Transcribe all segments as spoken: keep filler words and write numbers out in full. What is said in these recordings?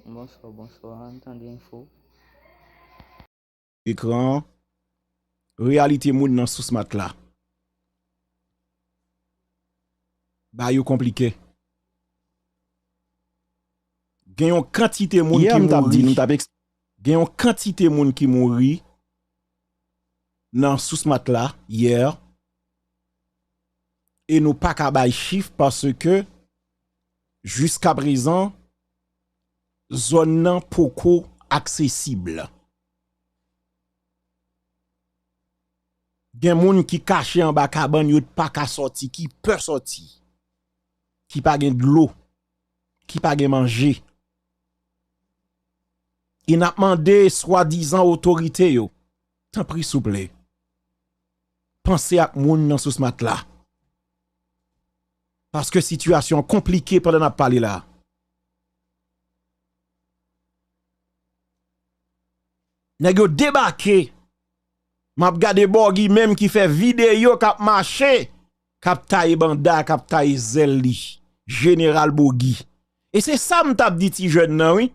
Bonswa, bonswa. Ann tande enfo. Ekran an, reyalite moun nan Sousmatla. Bagay yo konplike. Gen yon kantite moun ki mouri. Gen yon kantite moun ki mouri nan Sousmatla yè. E nou pa ka bay chif paske jiskaprezan zòn nan poko aksesib. Gen moun ki kache anba kabann yo pa ka sòti, ki pè sòti, ki pa gen dlo, ki pa gen manje. E n ap mande swadizan otorite yo, tanpri souple, panse ak moun nan Sousmatla. Paske sitiyasyon an konplike pandan n ap pale la. Nèg yo debake. M ap gade Bògi menm ki fè videyo k ap mache, k ap taye banda, k ap taye zèl li. Jeneral Bògi. E se sa m t ap di ti jèn nan, wi.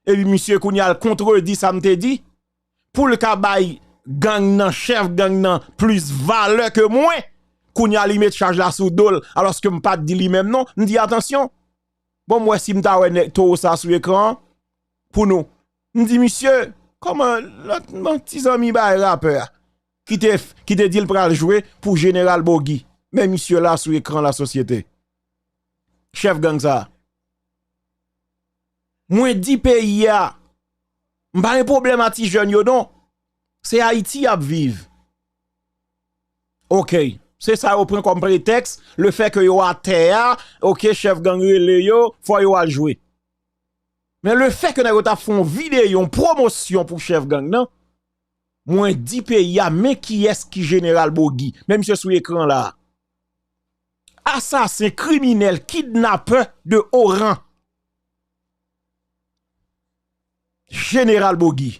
Epi misye kounye a l kontredi sa m te di. Pou l ka bay gang nan, chèf gang nan, plis valè ke mwen, kounye a li met chaj la sou do l, alòske m pa t di li menm non. M di, "Atansyon." Bon, m wè si m ta wè nèg towo sa sou ekran an pou nou. M di, "Misye, kòman lòt, bon, ti zanmi bay rapè a ki te, ki te di l pral jwe pou Jeneral Bògi?" Men misye la sou ekran lasosyete. Chèf gang sa. Mwen di peyi a, m pa gen pwoblèm a ti jèn yo non. Se Ayiti y ap viv. Oke, se sa yo pran kòm pretèks, lefètke yo atè a, oke, chèf gang rele yo, fò yo al jwe. Men lefètke nèg yo t ap fè yon videyo, yon pwomosyon pou chèf gang nan, mwen di peyi a, men kiyès ki jeneral Bògi. Men misye sou ekran la. Asasen, kriminèl, kidnapè de o ran. Jeneral Bògi.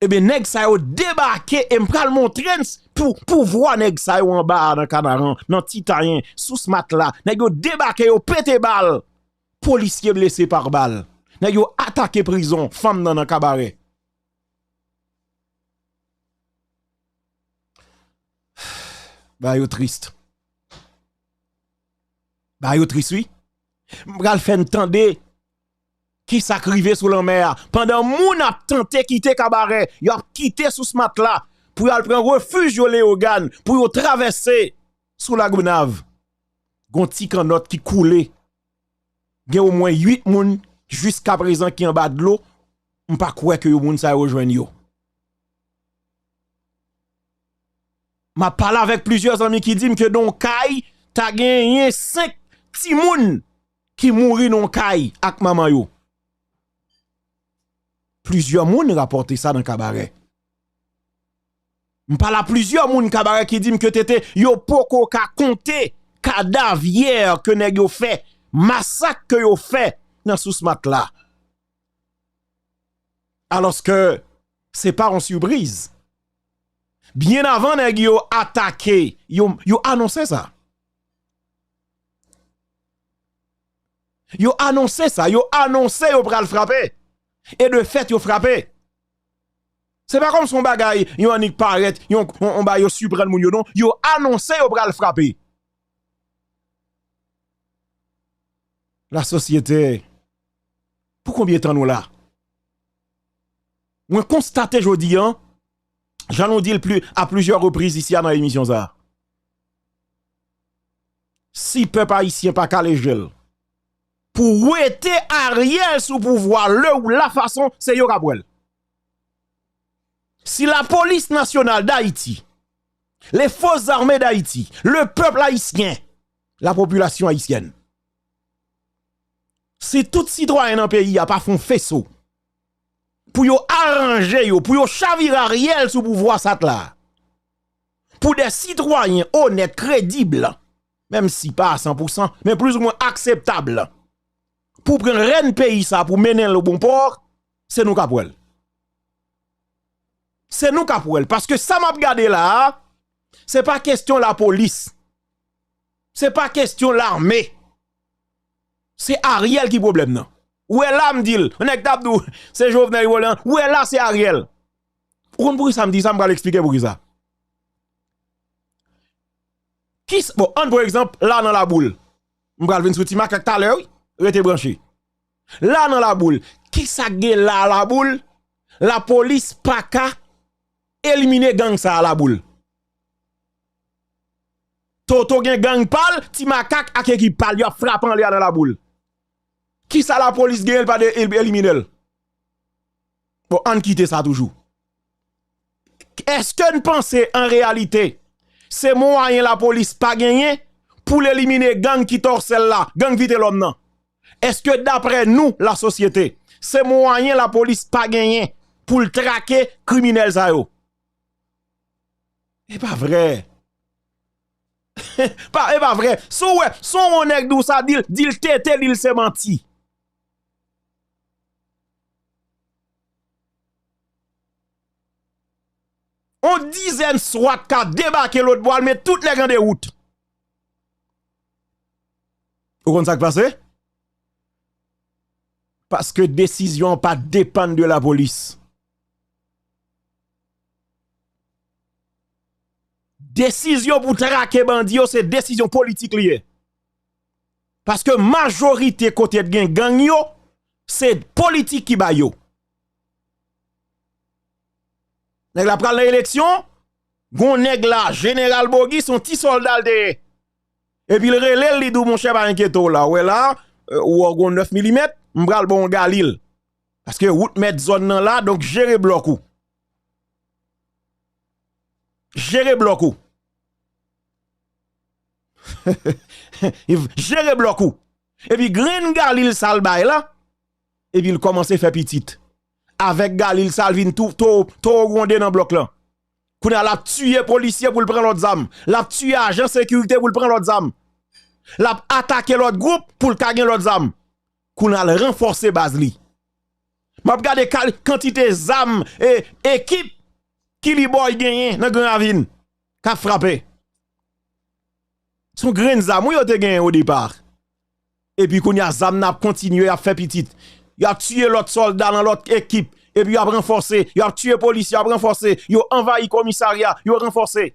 Ebyen, nèg sa yo debake e m pral montre n pou, pouvwa nèg sa yo anba a nan Kanaran, nan Titayen, Sousmatla. Nèg yo debake, yo pete bal. Polisye blese pa bal. Nèg yo atake prizon, fanm nan nan Kabarè. Bagay yo tris. Bagay yo tris, wi. M pral fè n tande kisa k rive sou lanmè a. Pandan moun ap tante kite Kabarè, y ap kite Sousmatla pou y al pran refij yo Leyogàn, pou yo travèse sou Lagonav. Gon ti kannòt ki koule. Gen omwen uit moun jiskaprezan ki anba dlo. M pa kwè ke yo moun sa yo jwenn yo. M ap pale avèk plizyè zanmi ki di m ke nan yon kay, ta genyen senk timoun ki mouri nan yon kay ak manman yo. Plizyè moun rapòte sa nan Kabarè. M pale a plizyè moun Kabarè ki di m ke tete yo poko ka konte kadav yè ke nèg yo fè, masak ke yo fè nan Sousmatla. Alòske se pa yon sipriz. Byen avan nèg yo atake, yo, yo anonse sa. Yo anonse sa, yo anonse yo pral frape. E de fèt, yo frape. Se pa kòm se yon bagay, yon annik parèt, yon, yon, yon bagay yo siprann moun yo non. Yo anonse yo pral frape. Lasosyete, pou konbyen tan nou la? Mwen konstate jodi a, jan nou di l pli, a plizyè repriz isi a nan emisyon sa a, si pèp ayisyen pa kale je l pou wete Ariel sou pouvwa lè ou la fason, se yo k ap wè l. Si la police nationale d'Haïti, les forces armées d'Haïti, le peuple haïtien, la population haïtienne, si tout sitwayen nan peyi a pa fè yon feso pou yo aranje yo, pou yo chavire Ariel sou pouvwa sa t la, pou de sitwayen onèt, kredib, menm si pa a san pou san, men plizoumwen akseptab, pou pran rèn peyi sa, pou mennen l o bon pò, se nou k ap wè l. Se nou k ap wè l. Paske sa m ap gade la a, se pa kesyon lapolis. Se pa kesyon lame. Se Ariel ki pwoblèm nan. Ou wè la m di l, yon nèg t ap di w se Jovenel ki vòlè an, ou wè la se Ariel. Ou konn poukisa m di sa, m pral eksplike poukisa. Kis, bon, ann pran egzanp, la nan Laboul. M pral vin sou Ti Makak talè, wi. Rete branche. La nan Laboul. Kisa k gen la Laboul? Lapolis pa ka elimine gang sa a Laboul. Toto gen gang pa l, Ti Makak ak ekip pa l, y ap frape anlè a nan Laboul. Kisa lapolis genyen l pa de el- elimine l? Bon, ann kite sa toujou. Èske n panse an reyalite se mwayen lapolis pa genyen pou l elimine gang ki Tòsèl la, gang Vitelòm nan? Èske daprè nou, lasosyete, se mwayen lapolis pa genyen pou l trake kriminèl sa yo? E pa vrè. Pa, e pa vrè. Si w wè, si w wè yon nèg di w sa, di l, di l tete, di l se manti. On dizèn swat ka debake lòt bò, al met tout nèg an dewout. Ou konn sa k pase? Paske desizyon an pa depann de lapolis. Desizyon pou trake bandi yo, se desizyon politik li ye. Paske majorite kote t gen gang yo, se politik ki bay yo. Nèg la pral nan eleksyon, gon nèg la, Jeneral Bogi, se yon ti sòlda l te ye. Epi l rele l, li di w, monchè, pa enkyete w la. Ou wè la, euh, ou wè gon nèf milimèt, m pral ba w yon Galil. Paske ou t mèt zòn nan la, donk jere blòk ou. Jere blòk ou. Jere blòk ou. Epi grenn Galil sa l bay la, epi l kòmanse fè pitit. Avèk Galil sa, l vin tou, to, towo gwonde nan blòk lan. Kounye a, l ap tiye polisye pou l pran lòt zam. L ap tiye ajan sekirite pou l pran lòt zam. L ap atake lòt gwoup pou l ka gen lòt zam. Kounye a, l ranfòse baz li. M ap gade kal-, kantite zam e ekip Kili Bòy genyen nan Gran Ravin k ap frape. Se yon grenn zam, wi, yo te genyen o depa. Epi kounye a, zam nan ap kontinye, y ap fè pitit. Y ap tiye lòt sòlda nan lòt ekip. Epi y ap ranfòse. Y ap tiye polisye, y ap ranfòse. Yo anvayi komisarya, yo ranfòse.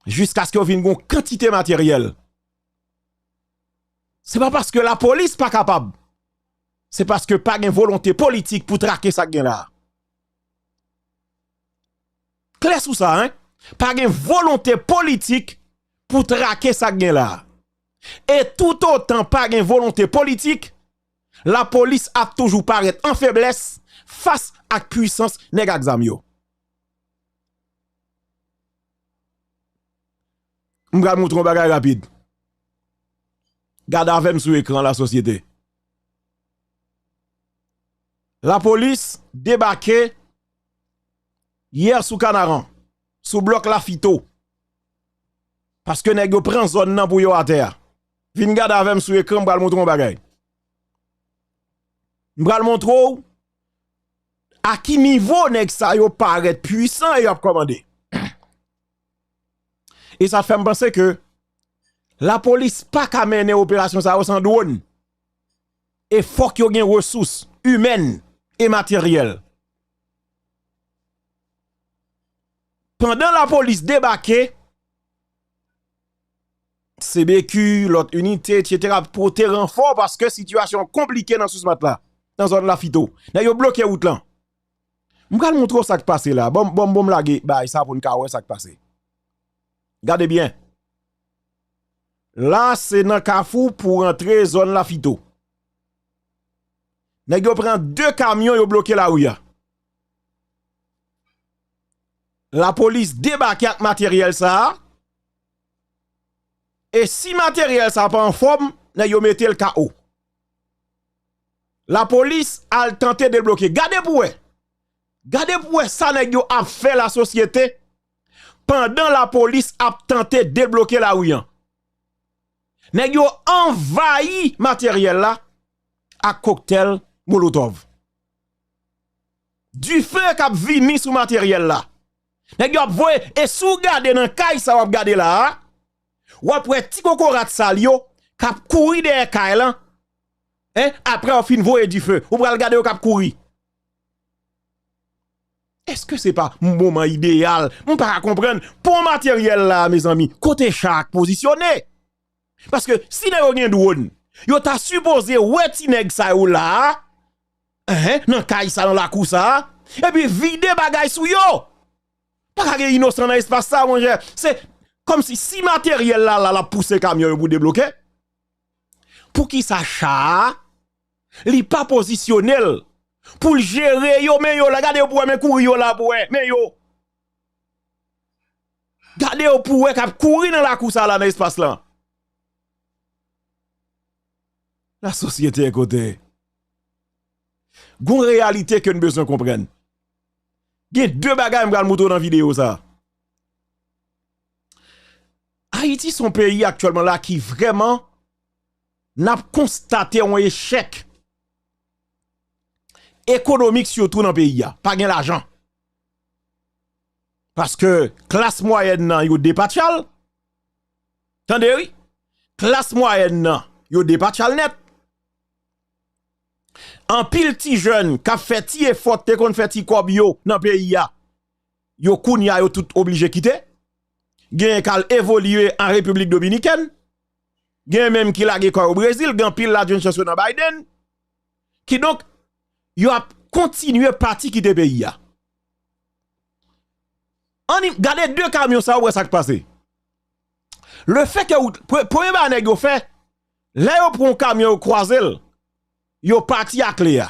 Jiskaske yo vin gon kantite materyèl. Se pa paske lapolis pa kapab. Se paske pa gen volonte politik pou trake sa k gen la a. Klè sou sa, en? Pa gen volonte politik pou trake sa k gen la a. E toutotan pa gen volonte politik, lapolis ap toujou parèt an feblès fas ak pwisans nèg ak zam yo. M pral montre yon bagay rapid. Gade avè m sou ekran, lasosyete. Lapolis debake yè sou Kanaran, sou blòk Lafito. Paske nèg yo pran zòn nan pou yo atè a. Vin gade avè m sou ekran, m pral montre yon bagay. M pral montre w a ki nivo nèg sa yo parèt pwisan e y ap kòmande. E sa fè m panse ke lapolis pa ka mennen operasyon sa yo san dwòn. E fòk yo gen resous imèn e materyèl. Pandan lapolis debake, C B Q, lòt inite, etsetera, pote ranfò paske sitiyasyon an konplike nan Sous Matla, nan zòn Lafito. Nèg yo bloke wout lan. M pral montre w sa k pase la. Bon, bon, bon, m lage bagay sa pou n ka wè sa k pase. Gade byen. La, se nan kafou pou rantre zòn Lafito. Nèg yo pran de kamyon, yo bloke lari a. Lapolis debake ak materyèl sa a. E si materyèl sa a pa anfòm, nèg yo mete l K O. Lapolis al tante debloke. Gade pou wè. Gade pou wè sa nèg yo ap fè lasosyete pandan lapolis ap tante debloke lari an. Nèg yo anvayi materyèl la ak koktèl molotòv. Dife k ap vini sou materyèl la. Nèg yo ap voye, e si w gade nan kay sa w ap gade la a, w ap wè ti kokorat sal yo k ap kouri dèyè kay lan, Hein? Apre yo fin voye dife, ou pral gade yo k ap kouri. Èske se pa moman ideyal? M pa ka konprann. Pon materyèl la, mezanmi, kote cha a k pozisyone? Paske si nèg yo gen dwòn, yo ta sipoze wè ti nèg sa yo la a, hein, nan kay sa, nan lakou sa a, epi vide bagay sou yo. Pa ka gen inosan nan espas sa, monchè. Se kòmsi si materyèl la, la, l ap pouse kamyon yo pou debloke, poukisa cha a, li pa pozisyone l pou l jere yo, men yo la, gade yo pou wè, men kouri yo la pou wè, men yo. Gade yo pou wè k ap kouri nan lakou sa la, nan espas lan. Lasosyete, ekoute. Gon reyalite ke n bezwen konprann. Gen de bagay m pral montre w nan videyo sa. Ayiti se yon peyi aktyèlman la ki vrèman n ap konstate yon echèk ekonomik sitou nan peyi a. Pa gen lajan. Paske klas mwayèn nan yo depatcha l. Tande wi. Klas mwayèn nan yo depatcha l nèt. Anpil ti jèn k ap fè ti efò, te konn fè ti kòb yo nan peyi a, yo kounye a yo tout oblije kite. Genyen k al evolye an Repiblik Dominikèn. Genyen menm ki lage kò yo Brezil, gen anpil la jwenn chans yo nan Biden. Kidonk, yo ap kontinye pati kite peyi a. Ann gade de kamyon sa yo, wè sa k pase. Lefètke ou, pre-, premye bagay nèg yo fè, lè yo pran yon kamyon, yo kwaze l, yo pati ak kle a.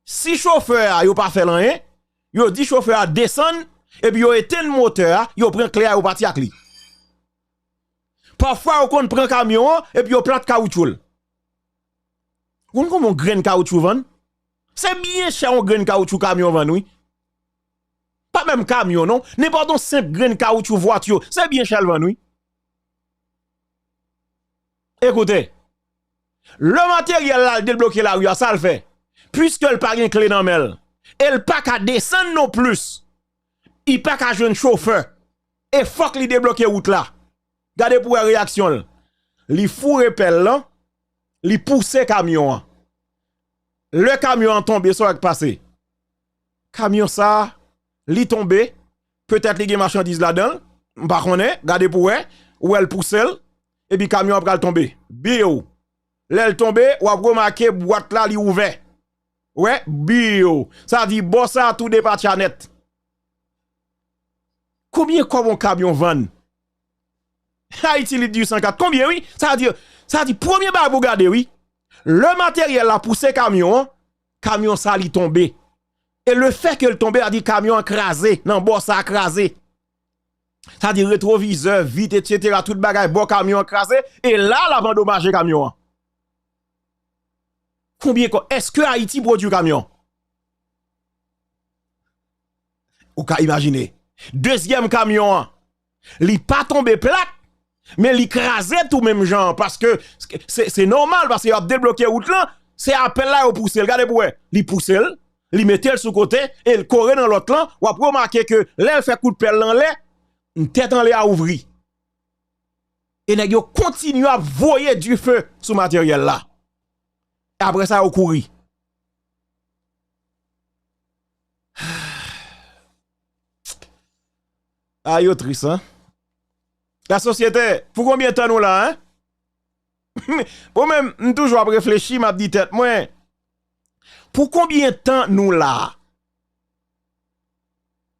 Si chofè a, yo pa fè l anyen, yo di chofè a desann, epi yo etenn motè a, yo pran kle a, yo pati ak li. Pafwa, yo konn pran kamyon an, epi yo plat kawoutchou l. Ou konn konbyen yon grenn kawoutchou vann? Se byen chè yon grenn kawoutchou kamyon vann, wi. Pa menm kamyon, non. Nenpòt yon senp grenn kawoutchou vwati, se byen chè l vann, wi. Ekoute, lè materyèl la al debloke lari a, sa l fè? Piske l pa gen kle nan men l, e l pa ka desann non plis, li pa ka jwenn chofè, e fòk li debloke wout la. Gade pou wè reyaksyon l. Li foure pèl lan, li pouse kamyon an. Lè kamyon an tonbe, sa w wè k pase? Kamyon sa a, li tonbe, petèt li gen machandiz ladan l, m pa konnen, gade pou wè, ou wè l pouse l, epi kamyon an pral tonbe. Biw! Lè l tonbe, w ap remake bwat la, li ouvè. Wè, biw! Sa di bò sa a tou depatcha nèt. Konbyen kòb yon kamyon vann? Ayiti lit uit san kat, konbyen, wi? Sa di, sa di, premye bagay pou gade, wi. Lè materyèl la pouse kamyon an, kamyon sa li tonbe. E lefètke l tonbe, sa di kamyon an kraze, nan bò sa a kraze. Sa di retwovizè, vit, etsetera, tout bagay bò kamyon an kraze, e la, l ap andomaje kamyon an. Konbyen kò-, èske Ayiti pwodui kamyon? Ou ka imajine. Dezyèm kamyon an, li pa tonbe plat, men li kraze tou menm jan an, paske se, se nòmal, paske y ap debloke wout lan, se a pèl la yo pouse l, gade pou wè. Li pouse l, li mete l sou kote, e l kore nan lòt lan, w ap remake ke lè l fè kout pèl lan anlè, tèt anlè a ouvri. E nèg yo kontinye ap voye dife sou materyèl la. E apre sa, yo kouri. A, yo tris, an. Lasosyete, pou konbyen tan nou la, en? Mwen menm, m toujou ap reflechi, m ap di tèt mwen, pou konbyen tan nou la?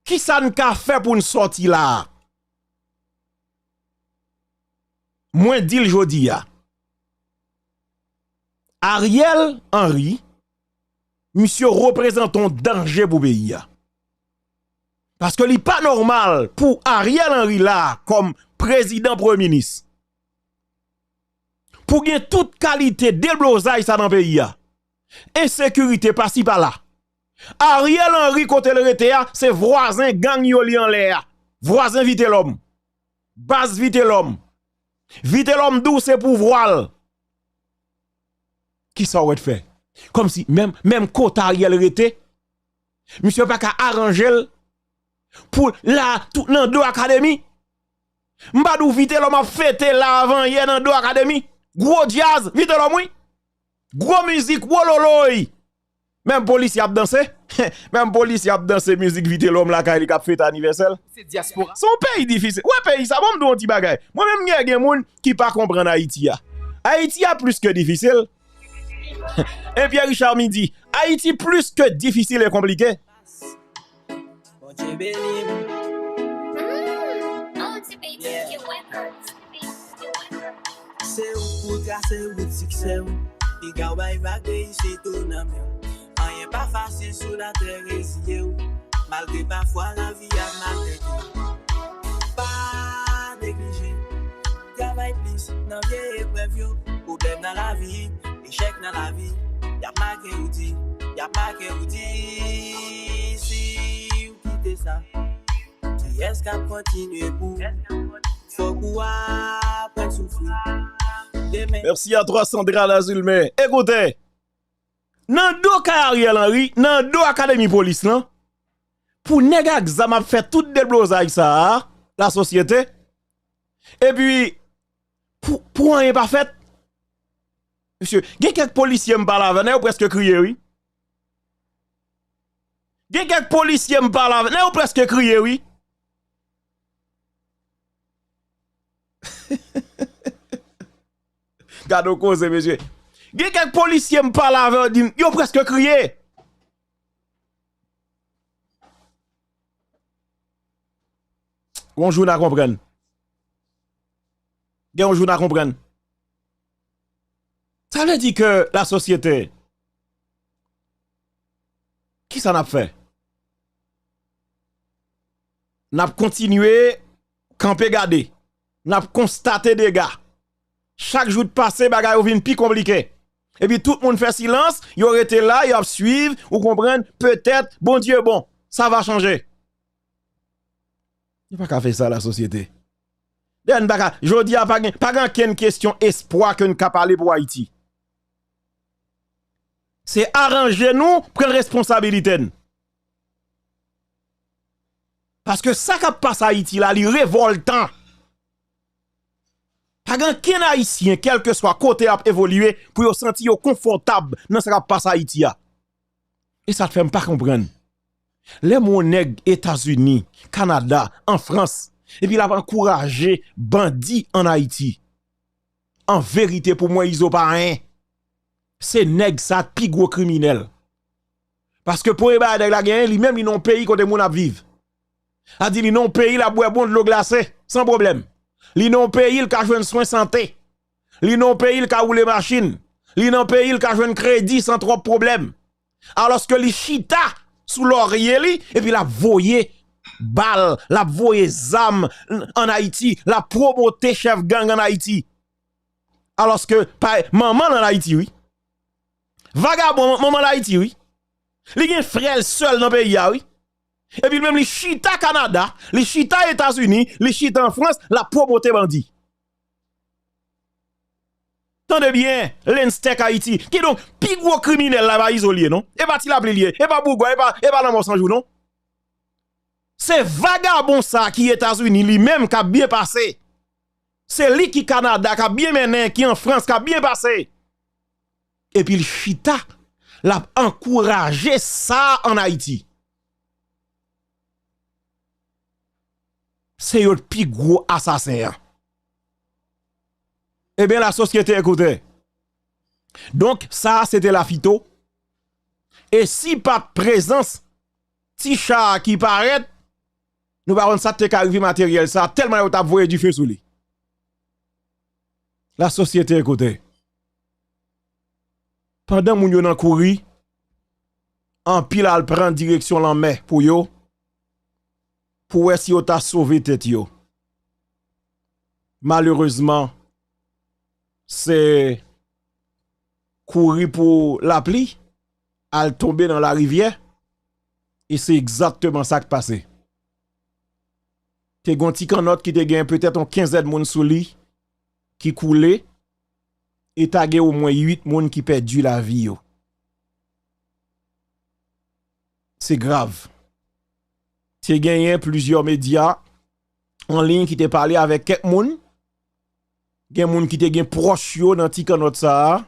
Kisa n ka fè pou n sòti la? Mwen di l jodi a. Ariel Henry, misye reprezante yon danje pou peyi a. Paske li pa nòmal pou Ariel Henry la kòm prezidan, premye minis, pou gen tout kalite deblozay sa nan peyi a. Ensekirite pasi pala. Ariel Henry kote l rete a, se vwazen gang yo li anlè a. Vwazen Vitelòm. Baz Vitelòm. Vitelòm di w se pouvwa l. Kisa w wè t fè? Kòmsi menm, menm kote Ariel rete, misye pa ka aranje l pou la tou nan do akademi. M pa di w Vitelòm ap fete la avan yè nan do akademi. Gwo djaz, Vitelòm wi. Gwo mizik, wololoy. Menm polisye ap danse. Menm polisye ap danse mizik Vitelhomme lakay li k ap fete anivèsè l. Se dyaspora. Se yon peyi difisil. Wè peyi sa, bon, m di yon ti bagay. Mwen menm gen, gen moun ki pa konprann Ayiti a. Ayiti a plis ke difisil. E Pierre Richard mi di, Ayiti plis ke difisil e konplike. Bondye beni m. Yeah. Se ou k pou trase wout siksè w. Piga w bay vag reyisi tou nan men w. Anyen pa fasil sou latè, reziye w. Malgre pafwa lavi ap maltrete w. Pa neglije. Travay plis nan vye eprèv yo. Pwoblèm nan lavi, echèk nan lavi. Y ap make ou di, y ap make ou di. Si w kite sa, kiyès k ap kontinye pou ou? Fòk ou aprann soufri. Demen. Merci à toi, Sandra Lazulme. Ekoute, nan do kay Ariel Henry, nan do akademi polis lan, pou nèg ak zam ap fè tout deblozay sa a, lasosyete, epi pou, pou anyen pa fèt. Mesye, gen kèk polisye m pale avè, nèg yo prèske kriye, wi. Gen kèk polisye m pale avè, nèg yo prèske kriye, wi. Gade yon koze, mesye. Gen kèk polisye m pale avè yo, di m, yo prèske kriye. Yon jou n a konprann. Gen yon jou n a konprann. Sa vle di ke lasosyete, kisa n ap fè? N ap kontinye kanpe gade. N ap konstate dega. Chak jou k pase, bagay yo vin pi konplike. Epi tout moun fè silans, yo rete la, y ap swiv, ou konprann, petèt, Bondye bon, sa va chanje. Nou pa ka fè sa, lasosyete. Dayè, nou pa ka, jodi a, pa gen, pa gen okenn kesyon espwa ke n ka pale pou Ayiti. Se aranje nou, pran responsabilite n. Paske sa k ap pase Ayiti la, li revòltan. Pa gen okenn Ayisyen, kèlkeswa kote y ap evolye, pou yo santi yo konfòtab nan sa k ap pase Ayiti a. E sa k fè m pa konprann. Lè m wè yon nèg Etazini, Kanada, an Frans, epi l ap ankouraje bandi ann Ayiti. An verite, pou mwen, Izo pa anyen. Se nèg sa k pi gwo kriminèl. Paske premye bagay nèg la genyen, li menm li nan yon peyi kote moun ap viv. Sa di li nan yon peyi l ap bwè bon dlo glase, san pwoblèm. Li nan yon peyi l ka jwenn swen sante. Li nan yon peyi l ka woule machin. Li nan yon peyi l ka jwenn kredi san twòp pwoblèm. Alòske li chita sou lòrye li, epi l ap voye bal, l ap voye zam ann Ayiti, l ap pwomote chèf gang ann Ayiti. Alòske pa, manman l ann Ayiti, wi. Vagabon, manman l Ayiti, wi. Li gen frè l, sè l nan peyi a, wi. Epi li menm, li chita Kanada, li chita Etazini, li chita an Frans, l ap pwomote bandi. Tande byen, Lenstèk Ayiti. Kidonk, pi gwo kriminèl la, e pa Izo l ye, non. E pa Ti Lapli l ye, e pa Bougwa, e pa, e pa Lanmò San Jou, non. Se vagabon sa ki Etazini, li menm, k ap byen pase. Se li ki Kanada, k ap byen mennen, ki an Frans, k ap byen pase. Epi l chita, l ap ankouraje sa ann Ayiti. Se yo k pi gwo asasen an. Ebyen, lasosyete, ekoute. Donk, sa a, se te Lafito. E si pa t prezans ti cha a ki parèt, nou pa konn sa t te ka rive materyèl sa a, tèlman yo t ap voye dife sou li. Lasosyete, ekoute. Pandan moun yo nan kouri, anpil al pran direksyon lanmè pou yo, pou wè si yo ta sove tèt yo. Malerezman, se kouri pou lapli, al tonbe nan larivyè, e se egzakteman sa k pase. Te gen yon ti kannòt ki te gen petèt yon kenzèn moun sou li, ki koule, e ta gen omwen uit moun ki pèdi lavi yo. Se grav. Te genyen plizyè medya an liy ki te pale avèk kèk moun. Gen moun ki te gen pwòch yo nan ti kannòt sa a.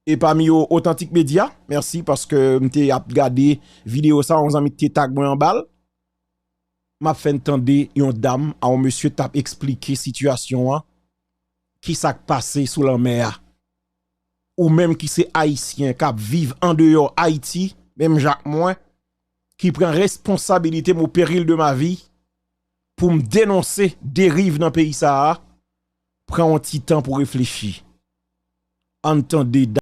E pami yo, Authentic Media, mèsi paske m te ap gade videyo sa, yon zanmi te tag mwen anba l. M ap fè n tande yon dam a yon mesye t ap eksplike sitiyasyon an, ki sa k pase sou lanmè a. Ou menm ki se Ayisyen k ap viv andeyò Ayiti, menm jan ak mwen, ki pran responsabilite m au péril de ma vie pou m denonse deriv nan peyi sa a, pran yon ti tan pou reflechi. Ann tande